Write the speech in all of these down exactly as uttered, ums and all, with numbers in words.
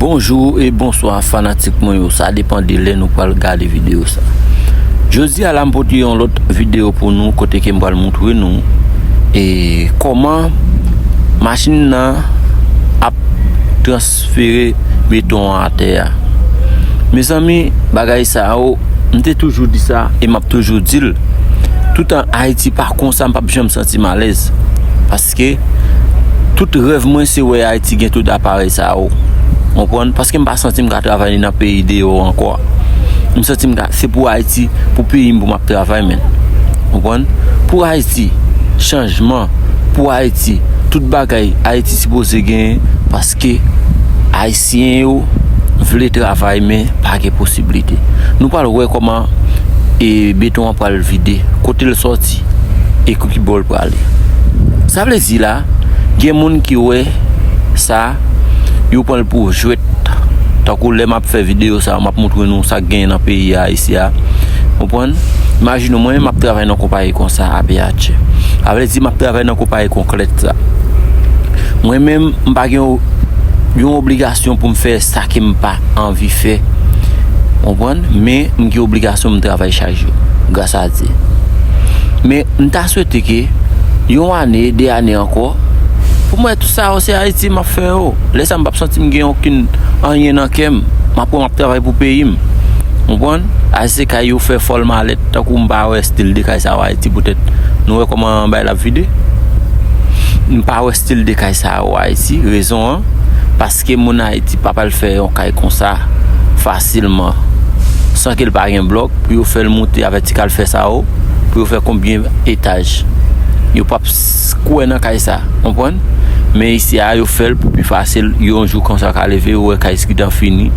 Bonjou e bonswa fanatik mwen yo, sa depann de lè nou pral gade videyo sa. Jodi a la m pote yon lòt videyo pou nou kote ke m pral montre nou e kòman machin nan ap transfere beton an atè a. Mezanmi, bagay sa yo, m te toujou di sa e m ap toujou di l. Toutan Ayiti pa konsa, m p ap janm santi m alèz. Paske tout rèv mwen se wè Ayiti gen tout aparèy sa yo. Konprann? Paske m pa santi m ka travay nan peyi deyò ankò. M santi m ka, se pou Ayiti, pou peyi m pou m ap travay, men. Konprann? Pou Ayiti, chanjman, pou Ayiti, tout bagay Ayiti sipoze genyen, paske Ayisyen yo vle travay, men pa gen posiblite. Nou pral wè kòman e beton an pral vide, kote l sòti e ki bò l prale. Sa vle di la, gen moun ki wè sa, yo pran l pou jwèt. Tankou lè m ap fè videyo sa, m ap montre nou sa k genyen nan peyi a, isi a. Konprann? Imajine w, mwen menm m ap travay nan konpayi konsa, A P H. Sa vle di m ap travay nan konpayi konkrèt sa. Mwen menm, m pa gen yon obligasyon pou m fè sa ke m pa anvi fè. Konprann? Men, m gen obligasyon m travay chak jou. Gras a Dye. Men, m ta swete ke yon ane, de ane ankò, pou m wè tout sa yo, se Ayiti m ap fè yo. Lè sa, m p ap santi m gen okenn anyen nan kè m. M ap wè m ap travay pou peyi m. Konprann? Ayiti se kay yo fè fòl malèt, tankou m pa wè estil de kay sa yo Ayiti, poutèt nou wè kòman bagay la ap vide. M pa wè estil de kay sa yo Ayiti. Rezon an, paske moun Ayiti pa pral fè yon kay konsa fasilman, san ke l pa gen blòk, pou yo fè l moute a vètikal fè sa yo, pou yo fè konbyen etaj. Yo p ap s-, kwè nan kay sa, konprann? Men isi a, yo fè l pou pi fasil, yon jou konsa ka leve, ou wè kay gentan fini.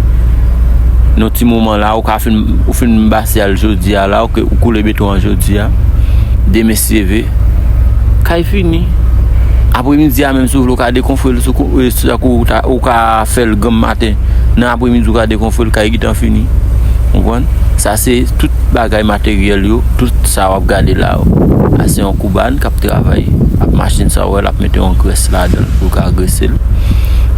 Nan ti moman la, ou ka fin, ou fin base a l jodi a la, ou ke, ou koule beton an jodi a. Demen si Dye vle, kay fini. Apremidi a menm si w vle, ou ka dekonfle l sou kou, e, tankou ou ta, ou ka fè l granm maten. Nan apremidi, ou ka dekonfle l, kay gentan fini. Konprann? Sa se tout bagay materyèl yo, tout sa w ap gade la yo. A se yon koubàn k ap travay. Ap machin sa w wè l ap mete yon grès ladan l pou l ka grese l.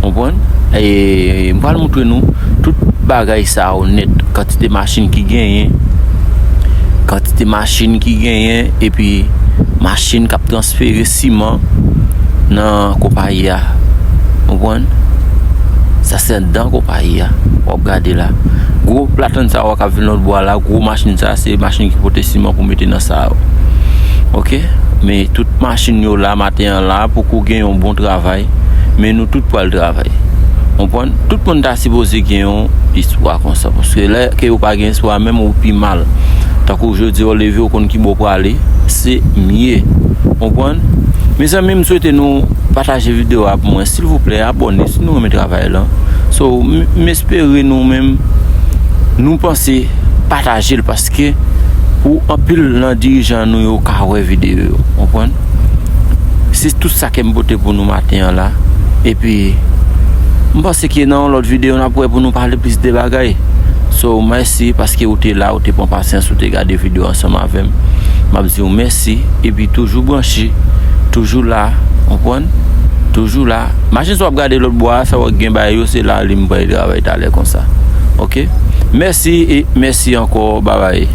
Konprann? E m pral montre nou tout bagay sa yo nèt. Kantite machin ki genyen, kantite machin ki genyen, epi machin k ap transfere siman nan konpayi a. Konprann? Sa se anndan konpayi a. W ap gade la. Gwo platnn sa yo k ap vin lòt bò a la, gwo machin sa, se machin ki pote siman pou mete nan sa yo. Oke? Men tout machin yo la, maten an la, poko gen yon bon travay. Men nou tout pral travay. Konprann? Tout moun ta sipoze gen yon espwa konsa. Paske lè ke ou pa gen espwa, menm ou pi mal. Tankou jodi a, ou leve, ou konn ki bò w prale, se mye. Konprann? Mezanmi, m swete nou pataje videyo a pou mwen. Silvouplè, abòne si nou renmen travay lan. So, m, m espere nou menm, nou panse pataje l, paske pou anpil nan dirijan nou yo ka wè videyo yo. Konprann? Se tout sa ke m pote pou nou maten an la. Epi, m panse ke nan yon lòt videyo, n ap wè pou nou pale plis de bagay. So, mèsi paske ou te la, ou te pran pasyans, ou te gade videyo ansanm avè m. M ap di w mèsi. Epi, toujou branche, toujou la, konprann? Toujou la. Machin sa w ap gade lòt bò a, sa w gen bagay yo, se la li m pral travay talè konsa. Oke? Mèsi e mèsi ankò. Babay.